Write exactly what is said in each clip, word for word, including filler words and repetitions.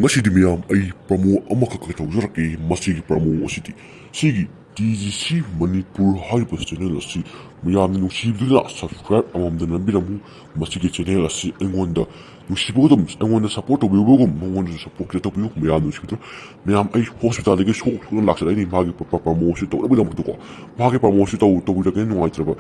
ꯉꯁꯤꯗꯤ ꯃꯌꯥꯝ, ꯑꯩ promo ꯑꯃꯈꯛ ꯇꯧꯖꯔꯛꯀꯦ꯫ ꯃꯁꯤꯒꯤ promo ꯑꯁꯤꯗꯤ ꯁꯤꯒꯤ ꯇꯤ ꯖꯤ ꯁꯤ ꯃꯅꯤꯄꯨꯔ ꯍꯥꯏꯔꯤꯕ channel ꯑꯁꯤ ꯃꯌꯥꯝꯅ ꯅꯨꯡꯁꯤꯕꯤꯗꯨꯅ subscribe ꯑꯃꯃꯝꯗ ꯅꯝꯕꯤꯔꯝꯃꯨ꯫ ꯃꯁꯤꯒꯤ channel ꯑꯁꯤ ꯑꯩꯉꯣꯟꯗ ꯅꯨꯡꯁꯤꯕꯒꯨꯝ, ꯑꯩꯉꯣꯟꯗ support ꯇꯧꯕꯤꯕꯒꯨꯝ ꯃꯉꯣꯟꯗꯁꯨ support ꯈꯤꯇ ꯇꯧꯕꯤꯌꯨ꯫ ꯃꯌꯥꯝ ꯅꯨꯡꯁꯤꯕꯤꯗꯨꯅ, ꯃꯌꯥꯝ, ꯑꯩ hospital ꯗꯒꯤ ꯁꯣꯛ ꯁꯣꯛꯅ ꯂꯥꯛꯆꯔꯛꯏꯅꯤ꯫ ꯃꯥꯒꯤ ꯄ-, ꯄ-, promo ꯑꯁꯤ ꯇꯧꯅꯕꯒꯤꯗꯃꯛꯇꯀꯣ꯫ ꯃꯥꯒꯤ promo ꯑꯁꯤ ꯇꯧ-, ꯇꯧꯕꯤꯔꯛꯀꯦ ꯅꯨꯡꯉꯥꯏꯇ꯭ꯔꯕ꯫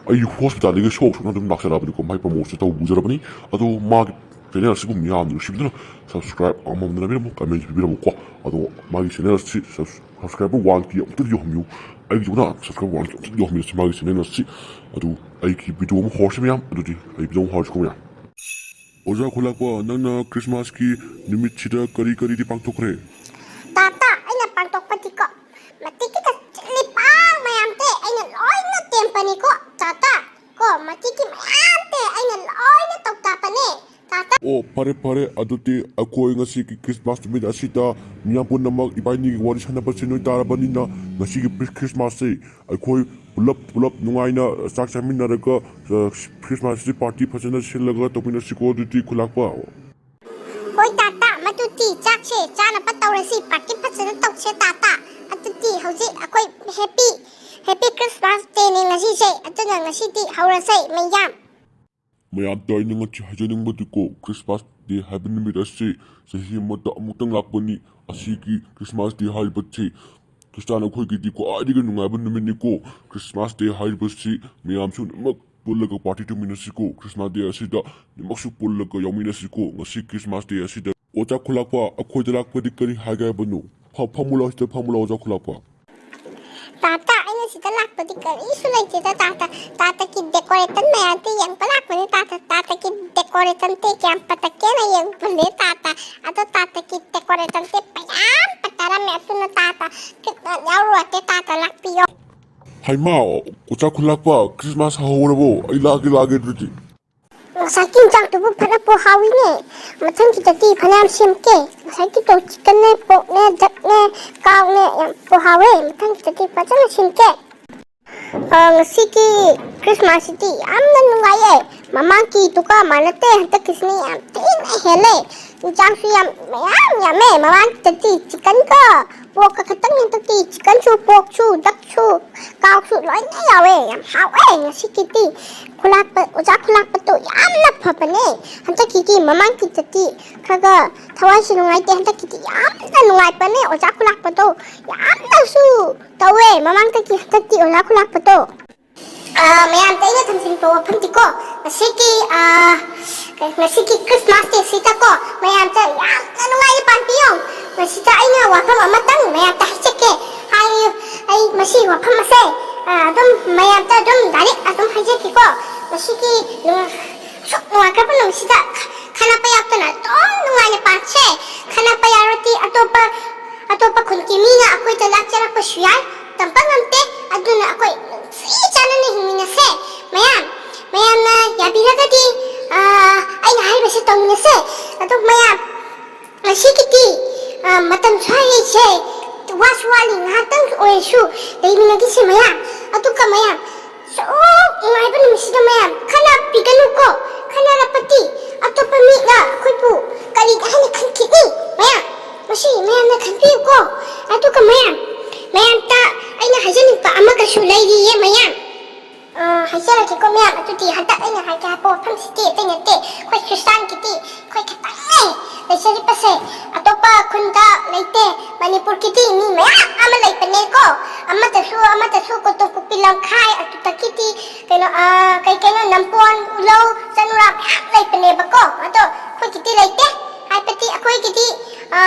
ꯑꯩ hospital ꯗꯒꯤ ꯁꯣꯛ ꯁꯣꯛꯅ ꯑꯗꯨꯝ ꯂꯥꯛꯆꯔꯛꯑꯕꯅꯤꯀꯣ꯫ ꯃꯥꯒꯤ promo ꯑꯁꯤ ꯇꯧꯖꯔꯕꯅꯤ꯫ ꯑꯗꯣ ꯃꯥꯒꯤ channel ꯑꯁꯤꯕꯨ ꯃꯤꯌꯥꯝꯅ ꯅꯨꯡꯁꯤꯕꯤꯗꯨꯅ subscribe ꯑꯃꯃꯝ ꯅꯝꯕꯤꯔꯝꯃꯨ, comment ꯄꯤꯕꯤꯔꯝꯃꯨꯀꯣ꯫ ꯑꯗꯣ ꯃꯥꯒꯤ channel ꯑꯁꯤ subs-, subscriber one K ꯑꯃꯨꯛꯇꯗꯤ ꯌꯧꯍꯟꯕꯤꯌꯨ꯫ ꯑꯩꯒꯤꯗꯨꯅ subscriber one K ꯑꯃꯨꯛꯇꯗꯤ ꯌꯧꯍꯟꯕꯤꯔꯁꯤ ꯃꯥꯒꯤ channel ꯑꯁꯤ꯫ ꯑꯗꯨ ꯑꯩꯒꯤ video ꯑꯃ ꯍꯧꯔꯁꯤ ꯃꯌꯥꯝ꯫ ꯑꯗꯨꯗꯤ ꯑꯩ video ꯑꯃ ꯍꯧꯔꯁꯤꯀꯣ ꯃꯌꯥꯝ꯫ ꯑꯣꯖꯥ ꯈꯨꯂꯥꯛꯄ, ꯅꯪꯅ Christmas ꯀꯤ ꯅꯨꯃꯤꯠꯁꯤꯗ ꯀꯔꯤ ꯀꯔꯤꯗꯤ ꯄꯥꯡꯊꯣꯛꯈ꯭ꯔꯦ? ꯇꯥꯇꯥ, ꯑꯩꯅ ꯄꯥꯡꯊꯣꯛꯄꯗꯤꯀꯣ, ꯃꯇꯤꯛꯀꯤꯒ ꯆꯤꯛꯂꯤ ꯄꯥꯡ ꯃꯌꯥꯝꯁꯦ ꯑꯩꯅ ꯂꯣꯏꯅ ꯇꯦꯝꯄꯅꯤꯀꯣ ꯇꯥꯇꯥ꯫ ꯀꯣ, ꯃꯇꯤꯛꯀꯤ ꯃꯌꯥꯝꯁꯦ ꯑꯩꯅ ꯂꯣꯏꯅ ꯇꯧꯇꯥꯄꯅꯦ ꯇꯥꯇꯥ꯫ ꯑꯣ, ꯐꯔꯦ ꯐꯔꯦ, ꯑꯗꯨꯗꯤ ꯑꯩꯈꯣꯏ ꯉꯁꯤꯒꯤ Christmas ꯅꯨꯃꯤꯠ ꯑꯁꯤꯗ ꯃꯤꯌꯥꯝ ꯄꯨꯝꯅꯃꯛ ꯏꯕꯥꯅꯤꯒꯤ ꯋꯥꯔꯤ ꯁꯥꯟꯅꯕꯁꯤ ꯅꯣꯏ ꯇꯥꯔꯕꯅꯤꯅ, ꯉꯁꯤꯒꯤ Christmas ꯁꯦ ꯑꯩꯈꯣꯏ ꯄꯨꯂꯞ, ꯄꯨꯂꯞ ꯅꯨꯡꯉꯥꯏꯅ ꯆꯥꯛ ꯆꯥꯃꯤꯟꯅꯔꯒ, ꯑ, Christmas ꯁꯤ party ꯐꯖꯅ ꯁꯤꯜꯂꯒ ꯇꯧꯃꯤꯟꯅꯁꯤꯀꯣ꯫ ꯑꯗꯨꯗꯤ ꯈꯨꯂꯥꯛꯄ꯫ ꯍꯣꯏ ꯇꯥꯇꯥ, ꯃꯗꯨꯗꯤ ꯆꯥꯛꯁꯦ ꯆꯥꯅꯕ ꯇꯧꯔꯁꯤ, party ꯐꯖꯅ ꯇꯧꯁꯦ ꯇꯥꯇꯥ꯫ ꯑꯗꯨꯗꯤ ꯍꯧꯖꯤꯛ ꯑꯩꯈꯣꯏ happy, happy Christmas day ꯅꯦ ꯉꯁꯤꯁꯦ, ꯑꯗꯨꯅ ꯉꯁꯤꯗꯤ ꯍꯧꯔꯁꯦ ꯃꯌꯥꯝ꯫ ꯃꯌꯥꯝꯗ ꯑꯩꯅ ꯉꯁꯤ ꯍꯥꯏꯖꯅꯤꯡꯕꯗꯤꯀꯣ, Christmas day ꯍꯥꯏꯕ ꯅꯨꯃꯤꯠ ꯑꯁꯤ ꯆꯍꯤ ꯑꯃꯗ ꯑꯃꯨꯛꯇꯪ ꯂꯥꯛꯄꯅꯤ꯫ ꯑꯁꯤꯒꯤ Christmas day ꯍꯥꯏꯔꯤꯕꯁꯤ ꯈ꯭ꯔꯤꯁꯇꯥꯟ ꯑꯩꯈꯣꯏꯒꯤꯗꯤ ꯈ꯭ꯋꯥꯏꯗꯒꯤ ꯅꯨꯡꯉꯥꯏꯕ ꯅꯨꯃꯤꯠꯅꯤꯀꯣ꯫ Christmas day ꯍꯥꯏꯔꯤꯕꯁꯤ ꯃꯌꯥꯝꯁꯨ ꯂꯣꯏꯅꯃꯛ ꯄꯨꯜꯂꯒ party ꯇꯧꯃꯤꯟꯅꯁꯤꯀꯣ꯫ Christmas day ꯑꯁꯤꯗ ꯂꯣꯏꯅꯃꯛꯁꯨ ꯄꯨꯜꯂꯒ ꯌꯥꯎꯃꯤꯟꯅꯁꯤꯀꯣ꯫ ꯉꯁꯤ Christmas day ꯑꯁꯤꯗ꯫ ꯑꯣꯖꯥ ꯈꯨꯂꯥꯛꯄ, ꯑꯩꯈꯣꯏꯗ ꯂꯥꯛꯄꯗꯤ ꯀꯔꯤ ꯍꯥꯏꯒꯦ ꯍꯥꯏꯕꯅꯣ? ꯐ-, ꯐꯝꯃꯨ ꯂꯥꯎ, ꯁꯤꯗ ꯐꯝꯃꯨ ꯂꯥꯎ, ꯑꯣꯖꯥ ꯈꯨꯂꯥꯛꯄ꯫ ꯇꯥꯇꯥ, ꯑꯩꯅ ꯁꯤꯗ ꯂꯥꯛꯄꯗꯤ ꯀꯔꯤꯁꯨ ꯂꯩꯇꯦꯗ ꯇꯥꯇꯥ꯫ ꯇꯥꯇꯥꯒꯤ decoration ꯃꯌꯥꯝꯁꯦ ꯌꯦꯡꯕ ꯂꯥꯛꯄꯅꯦ ꯇꯥꯇꯥ꯫ ꯇꯥꯇꯥꯒꯤ decoration ꯁꯦ ꯀꯌꯥꯝ ꯐꯖꯒꯦꯅ ꯌꯦꯡꯕꯅꯦ ꯇꯥꯇꯥ꯫ ꯑꯗꯣ ꯇꯥꯇꯥꯒꯤ decoration ꯁꯦ ꯃꯌꯥꯝ ꯐꯖꯔꯝꯃꯦ, ꯑꯗꯨꯅ ꯇꯥꯇꯥ ꯈꯤꯇꯪ ꯌꯥꯎꯔꯨꯔꯒꯦ ꯇꯥꯇꯥ, ꯂꯥꯛꯄꯤꯌꯣ꯫ ꯍꯩꯃꯥ, ꯑꯣꯖꯥ ꯈꯨꯂꯥꯛꯄ, Christmas ꯍꯧꯍꯧꯔꯕꯣ? ꯑꯩ ꯂꯥꯛꯑꯒꯦ, ꯂꯥꯛꯑꯒꯦ ꯑꯗꯨꯗꯤ꯫ ꯉꯁꯥꯏꯒꯤ ꯏꯟꯖꯥꯡꯗꯨꯕꯨ ꯐꯅ ꯄꯨꯍꯥꯎꯋꯤꯅꯦ꯫ ꯃꯊꯪꯒꯤꯗꯗꯤ ꯐꯅꯌꯥꯝ ꯁꯦꯝꯀꯦ꯫ ꯉꯁꯥꯏꯒꯤꯗꯣ chicken ꯅꯦ, pork ꯅꯦ, duck ꯅꯦ, cow ꯅꯦ, ꯌꯥꯝ ꯄꯨꯍꯥꯎꯋꯦ꯫ ꯃꯊꯪꯒꯤꯗꯗꯤ ꯐꯖꯅ ꯁꯦꯝꯀꯦ꯫ ꯑ, ꯉꯁꯤꯒꯤ Christmas ꯁꯤꯗꯤ ꯌꯥꯝꯅ ꯅꯨꯡꯉꯥꯏꯌꯦ꯫ ꯃꯃꯥꯡꯒꯤꯗꯨꯒ ꯃꯥꯟꯅꯗꯦ, ꯍꯟꯗꯛꯀꯤꯁꯤꯅ ꯌꯥꯝ ꯊꯤꯅ ꯍꯦꯜꯂꯦ꯫ ꯏꯟꯁꯥꯡꯁꯨ ꯌꯥꯝ ꯃꯌꯥꯝ ꯌꯥꯝꯃꯦ꯫ ꯃꯃꯥꯡꯗꯗꯤ ꯆꯤꯛꯀꯟꯒ ꯄꯣꯔꯛꯀ ꯈꯛꯇꯪ, ꯍꯟꯗꯛꯇꯤ ꯆꯤꯛꯀꯟꯁꯨ, ꯄꯣꯔꯛꯁꯨ, ꯗꯛꯁꯨ, ꯀꯥꯎꯁꯨ ꯂꯣꯏꯅ ꯌꯥꯎꯋꯦ꯫ ꯌꯥꯝ ꯍꯥꯎꯋꯦ ꯉꯁꯤꯒꯤꯗꯤ꯫ ꯈꯨꯂꯥꯛꯄ, ꯑꯣꯖꯥ ꯈꯨꯂꯥꯛꯄꯗꯣ ꯌꯥꯝꯅ ꯐꯕꯅꯦ꯫ ꯍꯟꯗꯛꯀꯤꯗꯤ, ꯃꯃꯥꯡꯒꯤꯗꯗꯤ ꯈꯔ ꯈꯔ ꯊꯋꯥꯏꯁꯦ ꯅꯨꯡꯉꯥꯏꯇꯦ, ꯍꯟꯗꯛꯀꯤꯗꯤ ꯌꯥꯝꯅ ꯅꯨꯡꯉꯥꯏꯕꯅꯦ꯫ ꯑꯣꯖꯥ ꯈꯨꯂꯥꯛꯄꯗꯣ ꯌꯥꯝꯅꯁꯨ ꯇꯧꯋꯦ ꯃꯃꯥꯡꯗꯒꯤ ꯍꯟꯗꯛꯇꯤ ꯑꯣꯖꯥ ꯈꯨꯂꯥꯛꯄꯗꯣ꯫ ꯑꯥ, ꯃꯌꯥꯝꯗ ꯑꯩꯅ ꯊꯝꯖꯅꯤꯡꯕ ꯋꯥꯐꯝꯗꯤꯀꯣ, ꯉꯁꯤꯒꯤ, ꯑꯥ, ꯀꯩ, ꯉꯁꯤꯒꯤ Christmas Day ꯁꯤꯗꯀꯣ, ꯃꯌꯥꯝꯗ ꯌꯥꯝꯅ ꯅꯨꯡꯉꯥꯏꯅ ꯄꯥꯟꯕꯤꯌꯣ꯫ ꯃꯁꯤꯗ ꯑꯩꯅ ꯋꯥꯐꯝ ꯑꯃꯇꯪ ꯃꯌꯥꯝꯗ ꯍꯥꯏꯖꯒꯦ꯫ ꯍꯥꯏ, ꯑꯩ ꯃꯁꯤ ꯋꯥꯐꯝ ꯑꯁꯦ, ꯑꯥ, ꯑꯗꯨꯝ ꯃꯌꯥꯝꯗ ꯑꯗꯨꯝ direct ꯑꯗꯨꯝ ꯍꯥꯏꯖꯒꯦꯀꯣ꯫ ꯉꯁꯤꯒꯤ ꯅꯨꯡ-, ꯑꯁꯨꯛ ꯅꯨꯡꯉꯥꯏꯈ꯭ꯔꯕ ꯅꯨꯃꯤꯠꯁꯤꯗ ꯈꯠꯅꯕ ꯌꯥꯎꯗꯅ ꯑꯗꯨꯝ ꯅꯨꯡꯉꯥꯏꯅ ꯄꯥꯟꯁꯦ꯫ ꯈꯠꯅꯕ ꯌꯥꯎꯔꯗꯤ ꯑꯇꯣꯞꯄ, ꯑꯇꯣꯞꯄ ꯈꯨꯟꯒꯤ ꯃꯤꯅ ꯑꯩꯈꯣꯏꯗ ꯂꯥꯛꯆꯔꯛꯄꯁꯨ ꯌꯥꯏ, ꯇꯝꯕ ꯉꯝꯗꯦ꯫ ꯑꯗꯨꯅ ꯑꯩꯈꯣꯏ ꯅꯨꯡꯁꯤ ꯆꯥꯟꯅꯅ ꯍꯤꯡꯃꯤꯟꯅꯁꯦ꯫ ꯃꯌꯥꯝ, ꯃꯌꯥꯝꯅ ꯌꯥꯕꯤꯔꯒꯗꯤ, ꯑꯥ, ꯑꯩꯅ ꯍꯥꯏꯔꯤꯕꯁꯦ ꯇꯧꯃꯤꯟꯅꯁꯦ꯫ ꯑꯗꯣ ꯃꯌꯥꯝ, ꯉꯁꯤꯒꯤꯗꯤ, ꯑꯥ, ꯃꯇꯝ ꯁ꯭ꯋꯥꯏꯁꯦ ꯋꯥꯁꯨ ꯋꯥꯠꯂꯤ, ꯉꯥꯏꯍꯥꯛꯇꯪ ꯑꯣꯏꯔꯁꯨ ꯂꯩꯃꯤꯟꯅꯈꯤꯁꯦ ꯃꯌꯥꯝ꯫ ꯑꯗꯨꯒ ꯃꯌꯥꯝ, ꯑꯁꯨꯛ ꯅꯨꯡꯉꯥꯏꯕ ꯅꯨꯃꯤꯠꯁꯤꯗ ꯃꯌꯥꯝ ꯈꯠꯅꯕꯤꯒꯅꯨꯀꯣ꯫ ꯈꯠꯅꯔꯛꯄꯗꯤ ꯑꯇꯣꯞꯄ ꯃꯤꯅ ꯑꯩꯈꯣꯏꯕꯨ ꯀꯔꯤ ꯍꯥꯏꯅ ꯈꯟꯈꯤꯅꯤ? ꯃꯌꯥꯝ, ꯃꯁꯤ ꯃꯌꯥꯝꯅ ꯈꯟꯕꯤꯌꯨꯀꯣ꯫ ꯑꯗꯨꯒ ꯃꯌꯥꯝ, ꯃꯌꯥꯝꯇ ꯑꯩꯅ ꯍꯥꯏꯖꯅꯤꯡꯕ ꯑꯃꯒꯁꯨ ꯂꯩꯔꯤꯌꯦ ꯃꯌꯥꯝ꯫ ꯑ, ꯍꯥꯏꯖꯔꯒꯦꯀꯣ ꯃꯌꯥꯝ꯫ ꯑꯗꯨꯗꯤ ꯍꯟꯗꯛ ꯑꯩꯅ ꯍꯥꯏꯒꯦ ꯍꯥꯏꯕ ꯋꯥꯐꯝꯁꯤꯗꯤ ꯑꯇꯩ ꯅꯠꯇꯦ꯫ ꯑꯩꯈꯣꯏ ꯈ꯭ꯔꯤꯁꯇꯥꯟꯒꯤꯗꯤ ꯑꯩꯈꯣꯏ ꯈꯛꯇꯪꯅꯦ ꯂꯩꯖꯔꯤꯕꯁꯦ, ꯑꯇꯣꯞꯄ ꯈꯨꯟꯗ ꯂꯩꯇꯦ꯫ ꯃꯅꯤꯄꯨꯔꯒꯤꯗꯤ ꯃꯤ ꯃꯌꯥꯝ ꯑꯃ ꯂꯩꯕꯅꯦꯀꯣ, ꯑꯃꯗꯁꯨ ꯑꯃꯗꯁꯨ ꯀꯣꯇꯣ ꯀꯣꯄꯤ ꯂꯝꯈꯥꯏ, ꯑꯗꯨꯗꯒꯤꯗꯤ ꯀꯩꯅꯣ, ꯑ, ꯀꯩ ꯀꯩꯅꯣ, ꯅꯝꯄꯣꯟ, ꯎꯂꯧ, ꯆꯅꯨꯔꯥ ꯃꯌꯥꯝ ꯂꯩꯕꯅꯦꯕꯀꯣ꯫ ꯑꯗꯣ ꯑꯩꯈꯣꯏꯒꯤꯗꯤ ꯂꯩꯇꯦ, ꯍꯥꯏꯕꯗꯤ ꯑꯩꯈꯣꯏꯒꯤꯗꯤ, ꯑ,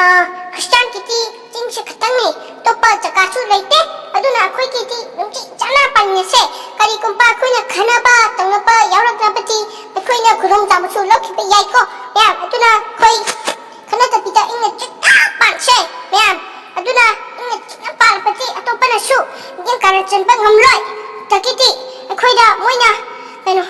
ꯈ꯭ꯔꯤꯁꯇꯥꯟꯒꯤꯗꯤ ꯆꯤꯡꯁꯦ ꯈꯛꯇꯪꯅꯤ, ꯑꯇꯣꯞꯄ ꯖꯒꯥꯁꯨ ꯂꯩꯇꯦ꯫ ꯑꯗꯨꯅ ꯑꯩꯈꯣꯏꯒꯤꯗꯤ ꯅꯨꯡꯁꯤ ꯆꯥꯟꯅ ꯄꯥꯟꯃꯤꯟꯅꯁꯦ꯫ ꯀꯔꯤꯒꯨꯝꯕ ꯑꯩꯈꯣꯏꯅ ꯈꯟꯅꯕ ꯇꯧꯅꯕ ꯌꯥꯎꯔꯛꯂꯕꯗꯤ ꯑꯩꯈꯣꯏꯅ ꯈꯨꯗꯣꯡꯆꯥꯕꯁꯨ ꯂꯧꯈꯤꯕ ꯌꯥꯏꯀꯣ ꯃꯌꯥꯝ꯫ ꯑꯗꯨꯅ ꯑꯩꯈꯣꯏ ꯈꯟꯅꯗꯕꯤꯗ ꯏꯪꯅ ꯆꯤꯛꯅ ꯄꯥꯟꯁꯦ ꯃꯌꯥꯝ꯫ ꯑꯗꯨꯅ ꯏꯪꯅ ꯆꯤꯛꯅ ꯄꯥꯜꯂꯕꯗꯤ ꯑꯇꯣꯞꯄꯅꯁꯨ ꯃꯤꯠꯌꯦꯡ ꯀꯥꯔ ꯆꯟꯕ ꯉꯝꯂꯣꯏ꯫ ꯑꯗꯒꯤꯗꯤ ꯑꯩꯈꯣꯏꯗ ꯃꯣꯏꯅ ꯀꯩꯅꯣ,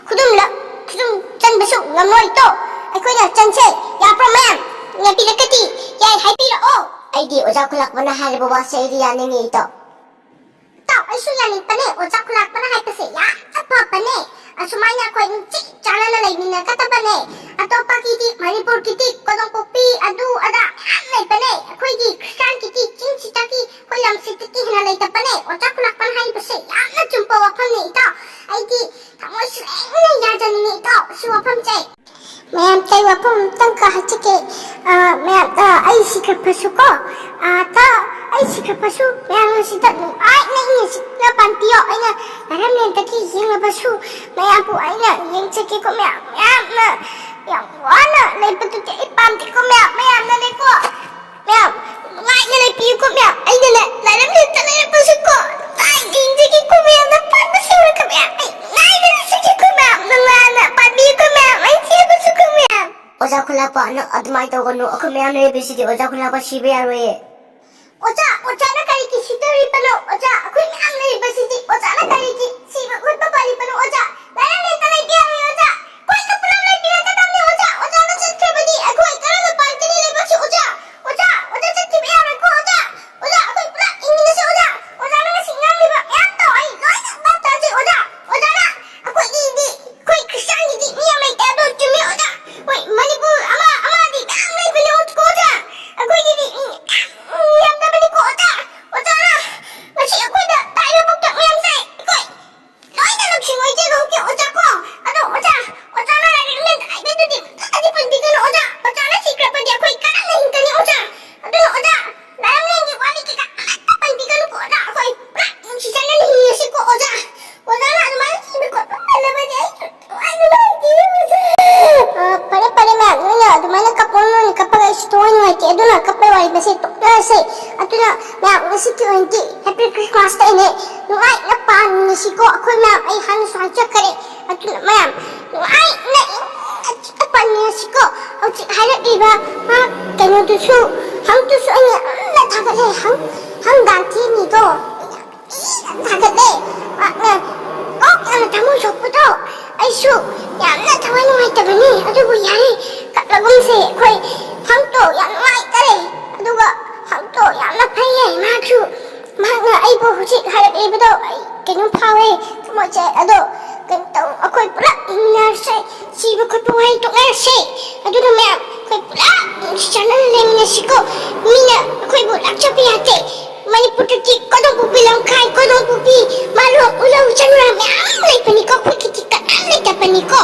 ꯈꯨꯗꯨꯝꯂ-, ꯈꯨꯗꯨꯝ ꯆꯟꯕꯁꯨ ꯉꯝꯂꯣꯏꯗꯣ꯫ ꯑꯩꯈꯣꯏꯅ ꯆꯟꯁꯦ꯫ ꯌꯥꯕ꯭ꯔꯣ ꯃꯌꯥꯝ? ꯌꯥꯕꯤꯔꯒꯗꯤ ꯌꯥꯏ ꯍꯥꯏꯕꯤꯔꯛꯑꯣ꯫ ꯑꯩꯗꯤ ꯑꯣꯖꯥ ꯈꯨꯂꯥꯛꯄꯅ ꯍꯥꯏꯔꯤꯕ ꯋꯥꯁꯦ ꯑꯩꯗꯤ ꯌꯥꯅꯤꯡꯉꯤ ꯏꯇꯥꯎ꯫ ꯏꯇꯥꯎ, ꯑꯩꯁꯨ ꯌꯥꯅꯤꯡꯕꯅꯦ꯫ ꯑꯣꯖꯥ ꯈꯨꯂꯥꯛꯄꯅ ꯍꯥꯏꯕꯁꯦ ꯌꯥꯝꯅ ꯐꯕꯅꯦ꯫ ꯑꯁꯨꯃꯥꯏꯅ ꯑꯩꯈꯣꯏ ꯅꯨꯡꯁꯤ ꯆꯥꯟꯅꯅ ꯂꯩꯃꯤꯟꯅꯒꯗꯕꯅꯦ꯫ ꯑꯇꯣꯞꯄꯒꯤꯗꯤ, ꯃꯅꯤꯄꯨꯔꯒꯤꯗꯤ ꯀꯣꯗꯣꯡꯄꯣꯛꯄꯤ ꯑꯗꯨ ꯑꯗꯥ ꯃꯌꯥꯝ ꯂꯩꯕꯅꯦ꯫ ꯑꯩꯈꯣꯏꯒꯤ ꯈ꯭ꯔꯤꯁꯇꯥꯟꯒꯤꯗꯤ ꯆꯤꯡꯁꯤꯗꯒꯤ, ꯑꯩꯈꯣꯏ ꯂꯝꯁꯤꯗꯒꯤ ꯍꯦꯟꯅ ꯂꯩꯇꯕꯅꯦ꯫ ꯑꯣꯖꯥ ꯈꯨꯂꯥꯛꯄꯝ ꯍꯥꯏꯕꯁꯦ ꯌꯥꯝꯅ ꯆꯨꯝꯕ ꯋꯥꯐꯝꯅꯦ ꯏꯇꯥꯎ꯫ ꯑꯩꯗꯤ ꯊꯃꯣꯏ ꯁꯦꯡꯅ ꯌꯥꯖꯅꯤꯡꯉꯤ ꯏꯇꯥꯎ ꯁꯤ ꯋꯥꯐꯝꯁꯦ꯫ ꯃꯌꯥꯝ, ꯑꯇꯩ ꯋꯥꯐꯝ ꯑꯝꯇꯪꯒ ꯍꯥꯏꯖꯒꯦ꯫ ꯑ, ꯃꯌꯥꯝ, ꯑ, ꯑꯩ ꯁꯤꯈ꯭ꯔ ꯐꯁꯨꯀꯣ, ꯑ, ꯇ-, ꯑꯩ ꯁꯤꯈ꯭ꯔ ꯐꯁꯨ ꯃꯌꯥꯝꯅ ꯁꯤꯗ ꯅꯨꯡꯉꯥꯏꯅ ꯏꯪꯅ ꯆꯤꯛꯅ ꯄꯥꯟꯕꯤꯌꯣ꯫ ꯑꯩꯅ ꯂꯥꯏꯔꯝꯂꯦꯟꯗꯒꯤ ꯌꯦꯡꯂꯕꯁꯨ ꯃꯌꯥꯝꯕꯨ ꯑꯩꯅ ꯌꯦꯡꯖꯒꯦꯀꯣ ꯃꯌꯥꯝ꯫ ꯃꯌꯥꯝꯅ ꯌꯥꯝ ꯋꯥꯅ ꯂꯩꯕꯗꯨꯗꯤ ꯑꯩ ꯄꯥꯝꯗꯦꯀꯣ ꯃꯌꯥꯝ꯫ ꯃꯌꯥꯝꯅꯅꯦꯀꯣ, ꯃꯌꯥꯝ, ꯅꯨꯡꯉꯥꯏꯅ ꯂꯩꯕꯤꯌꯨꯀꯣ ꯃꯌꯥꯝ꯫ ꯑꯩꯅꯅꯦ ꯂꯥꯏꯔꯝꯂꯦꯟꯗ ꯂꯩꯔꯕꯁꯨꯀꯣ, ꯅꯨꯡꯉꯥꯏꯅ ꯌꯦꯡꯖꯒꯦꯀꯣ ꯃꯌꯥꯝ꯫ ꯅꯄꯥꯟꯗ ꯁꯦꯡꯂꯒ ꯃꯌꯥꯝ, ꯑꯩ ꯅꯨꯡꯉꯥꯏꯅ ꯂꯩꯖꯒꯦꯀꯣ ꯃꯌꯥꯝ꯫ ꯅꯨꯡꯉꯥꯏꯅ ꯄꯥꯟꯕꯤꯌꯨꯀꯣ ꯃꯌꯥꯝ꯫ ꯑꯩ ꯆꯦꯜꯂꯕꯁꯨꯀꯣ ꯃꯌꯥꯝ꯫ ꯑꯣꯖꯥ ꯈꯨꯂꯥꯛꯄ, ꯅꯪ ꯑꯗꯨꯃꯥꯏꯅ ꯇꯧꯒꯅꯨ꯫ ꯑꯩꯈꯣꯏ ꯃꯌꯥꯝ ꯂꯩꯔꯤꯕꯁꯤꯗꯤ ꯑꯣꯖꯥ ꯈꯨꯂꯥꯛꯄ ꯁꯤꯕ ꯌꯥꯔꯣꯏꯌꯦ꯫ ꯑꯣꯖꯥ, ꯑꯣꯖꯥꯅ ꯀꯔꯤꯒꯤ ꯁꯤꯗꯣꯔꯤꯕꯅꯣ? ꯑꯣꯖꯥ, ꯑꯩꯈꯣꯏ ꯃꯌꯥꯝ ꯂꯩꯔꯤꯕꯁꯤꯗꯤ ꯑꯣꯖꯥꯅ ꯀꯔꯤꯒꯤ ꯁꯤꯕ ꯎꯠꯄ ꯄꯥꯜꯂꯤꯕꯅꯣ? ꯑꯣꯖꯥ, ꯂꯥꯏꯔꯝꯂꯦꯟꯗ ꯂꯩꯕ ꯌꯥꯔꯣꯏ ꯑꯣꯖꯥ꯫ ꯑꯩꯈꯣꯏꯒ ꯄꯨꯂꯞ ꯂꯩꯃꯤꯟꯅꯒꯗꯕꯅꯤ ꯑꯣꯖꯥ꯫ ꯑꯣꯖꯥꯅ ꯆꯠꯈ꯭ꯔꯕꯗꯤ ꯑꯩꯈꯣꯏ ꯀꯔꯝꯅ ꯄꯥꯟꯒꯅꯤ ꯂꯩꯕꯥꯛꯁꯤ ꯑꯣꯖꯥ? ꯑꯣꯖꯥ, ꯑꯣꯖꯥ ꯆꯠꯈꯤꯕ ꯌꯥꯔꯣꯏꯀꯣ ꯑꯣꯖꯥ꯫ ꯑꯣꯖꯥ, ꯑꯩꯈꯣꯏ ꯄꯨꯂꯞ ꯍꯤꯡꯃꯤꯟꯅꯁꯤ ꯑꯣꯖꯥ꯫ ꯑꯣꯖꯥꯅ ꯉꯁꯤ ꯉꯥꯡꯂꯤꯕ ꯃꯌꯥꯝꯗꯣ ꯑꯩ ꯂꯣꯏꯅ ꯚꯥꯞ ꯇꯥꯖꯩ ꯑꯣꯖꯥ꯫ ꯑꯣꯖꯥꯅ ꯑꯩꯈꯣꯏꯒꯤꯗꯤ, ꯑꯩꯈꯣꯏ ꯈ꯭ꯔꯤꯁꯇꯥꯟꯒꯤꯗꯤ ꯃꯤ ꯌꯥꯝ ꯂꯩꯇꯦ, ꯑꯗꯣ ꯆꯨꯝꯃꯤ ꯑꯣꯖꯥ꯫ ꯍꯣꯏ, ꯃꯅꯤꯄꯨꯔ ꯑꯃ, ꯑꯃꯗꯤ ꯃꯌꯥꯝ ꯂꯩꯕꯅꯦ ꯑꯣꯖꯥ꯫ ꯑꯩꯈꯣꯏꯒꯤꯗꯤ ꯃꯤ ꯌꯥꯝ, ꯌꯥꯝꯗꯕꯅꯤꯀꯣ ꯑꯣꯖꯥ꯫ ꯑꯣꯖꯥꯅ ꯉꯁꯤ ꯑꯩꯈꯣꯏꯗ ꯇꯥꯛꯏꯕ ꯄꯥꯎꯇꯥꯛ ꯃꯌꯥꯝꯁꯦ ꯑꯩꯈꯣꯏ ꯂꯣꯏꯅ ꯂꯧꯁꯤꯡ ꯑꯣꯏꯖꯒꯦ ꯑꯣꯖꯥ ꯀꯣ꯫ ꯑꯗꯣ ꯑꯣꯖꯥ, ꯑꯣꯖꯥꯅ ꯂꯥꯏꯔꯤꯛ ꯂꯦꯟ ꯍꯥꯏꯕꯗꯨꯗꯤ ꯑꯃꯨꯛꯇꯗꯤ ꯄꯟꯕꯤꯒꯅꯨ ꯑꯣꯖꯥ꯫ ꯑꯣꯖꯥꯅ ꯁꯤꯈ꯭ꯔꯕꯗꯤ ꯑꯩꯈꯣꯏ ꯀꯔꯝꯅ ꯍꯤꯡꯒꯅꯤ ꯑꯣꯖꯥ? ꯑꯗꯨꯅ ꯑꯣꯖꯥ, ꯂꯥꯏꯔꯤꯛ ꯂꯦꯟꯒꯤ ꯋꯥꯔꯤ ꯀꯩꯀꯥ ꯑꯃꯠꯇ ꯄꯟꯕꯤꯒꯅꯨꯀꯣ ꯑꯣꯖꯥ꯫ ꯑꯩꯈꯣꯏ ꯄꯨꯔꯥ ꯅꯨꯡꯁꯤ ꯆꯥꯟꯅꯅ ꯍꯤꯡꯉꯁꯤꯀꯣ ꯑꯣꯖꯥ꯫ ꯑꯣꯖꯥꯅ ꯑꯗꯨꯃꯥꯏꯅ ꯊꯤꯕ ꯈꯣꯠꯄ ꯄꯜꯂꯕꯗꯤ ꯑꯩꯁꯨ ꯅꯨꯡꯉꯥꯏꯕ ꯂꯩꯇꯦ ꯑꯣꯖꯥ꯫ ꯑ, ꯐꯔꯦ, ꯐꯔꯦ ꯃꯌꯥꯝ, ꯅꯣꯏꯅ ꯑꯗꯨꯃꯥꯏꯅ ꯀꯞꯄꯣ, ꯅꯣꯏꯅ ꯀꯞꯄꯒ ꯑꯩꯁꯨ ꯊꯋꯥꯏ ꯅꯨꯡꯉꯥꯏꯇꯦ꯫ ꯑꯗꯨꯅ ꯀꯞꯄꯩ ꯋꯥꯔꯤ ꯃꯁꯦ ꯇꯣꯛꯅꯔꯁꯦ꯫ ꯑꯗꯨꯅ ꯃꯌꯥꯝ, ꯉꯁꯤꯒꯤ ꯑꯣꯏꯅꯗꯤ Happy Christmas ꯇ ꯑꯩꯅꯦ ꯅꯨꯡꯉꯥꯏꯅ ꯄꯥꯟꯃꯤꯟꯅꯁꯤꯀꯣ꯫ ꯑꯩꯈꯣꯏ ꯃꯌꯥꯝ, ꯑꯩ ꯍꯥꯟꯅꯁꯨ ꯍꯥꯏꯖꯈꯔꯦ꯫ ꯑꯗꯨꯅ ꯃꯌꯥꯝ, ꯅꯨꯡꯉꯥꯏꯅ ꯏꯪꯅ ꯆꯤꯛꯅ ꯄꯥꯟꯃꯤꯟꯅꯁꯤꯀꯣ꯫ ꯍꯧꯖꯤꯛ ꯍꯥꯏꯔꯛꯂꯤꯕ, ꯃꯥ, ꯀꯩꯅꯣꯗꯨꯁꯨ, ꯍꯪꯗꯨꯁꯨ ꯑꯩꯅ ꯌꯥꯝꯅ ꯊꯥꯒꯠꯂꯦ꯫ ꯍꯪ, ꯍꯪ ꯗꯥꯟꯇꯦꯅꯤꯗꯣ꯫ ꯊꯥꯒꯠꯂꯦ꯫ ꯃꯍꯥꯛꯅ ꯀꯣꯛ ꯌꯥꯝꯅ ꯊꯃꯣꯏ ꯁꯣꯛꯄꯗꯣ ꯑꯩꯁꯨ ꯌꯥꯝꯅ ꯊꯋꯥꯏ ꯅꯨꯡꯉꯥꯏꯇꯕꯅꯤ꯫ ꯑꯗꯨꯕꯨ ꯌꯥꯔꯦ, ꯀꯞꯂꯒꯨꯝꯁꯦ꯫ ꯑꯩꯈꯣꯏ ꯍꯪꯇꯣ ꯌꯥꯝ ꯅꯨꯡꯉꯥꯏꯇꯔꯦ꯫ ꯑꯗꯨꯒ ꯍꯪꯇꯣ ꯌꯥꯝꯅ ꯐꯩꯌꯦ꯫ ꯃꯍꯥꯛꯁꯨ, ꯃꯍꯥꯛꯅ ꯑꯩꯕꯨ ꯍꯧꯖꯤꯛ ꯍꯥꯏꯔꯛꯂꯤꯕꯗꯣ ꯑꯩ ꯀꯩꯅꯣꯝ ꯐꯥꯎꯋꯦ ꯊꯃꯣꯏꯁꯦ꯫ ꯑꯗꯣ ꯀꯩꯅꯣ ꯇꯧ, ꯑꯩꯈꯣꯏ ꯄꯨꯂꯞ ꯍꯤꯡꯃꯤꯟꯅꯔꯁꯦ, ꯁꯤꯕ ꯈꯣꯠꯄ ꯋꯥꯍꯩ ꯇꯣꯛꯅꯔꯁꯦ꯫ ꯑꯗꯨꯅ ꯃꯌꯥꯝ ꯑꯩꯈꯣꯏ ꯄꯨꯂꯞ ꯅꯨꯡꯁꯤ ꯆꯥꯟꯅꯅ ꯂꯩꯃꯤꯟꯅꯁꯤꯀꯣ꯫ ꯃꯤꯅ ꯑꯩꯈꯣꯏꯕꯨ ꯂꯥꯛꯆꯕ ꯌꯥꯗꯦ꯫ ꯃꯅꯤꯄꯨꯔꯗꯗꯤ ꯀꯣꯗꯣꯡꯄꯣꯛꯄꯤ ꯂꯝꯈꯥꯏ, ꯀꯣꯗꯣꯡꯄꯣꯛꯄꯤ, ꯃꯥꯂꯣꯝ, ꯎꯂꯧ, ꯆꯅꯨꯔꯥ ꯃꯌꯥꯝ ꯂꯩꯕꯅꯤꯀꯣ꯫ ꯑꯩꯈꯣꯏꯒꯤꯗꯤ ꯀꯅꯥꯝ ꯂꯩꯇꯕꯅꯤꯀꯣ꯫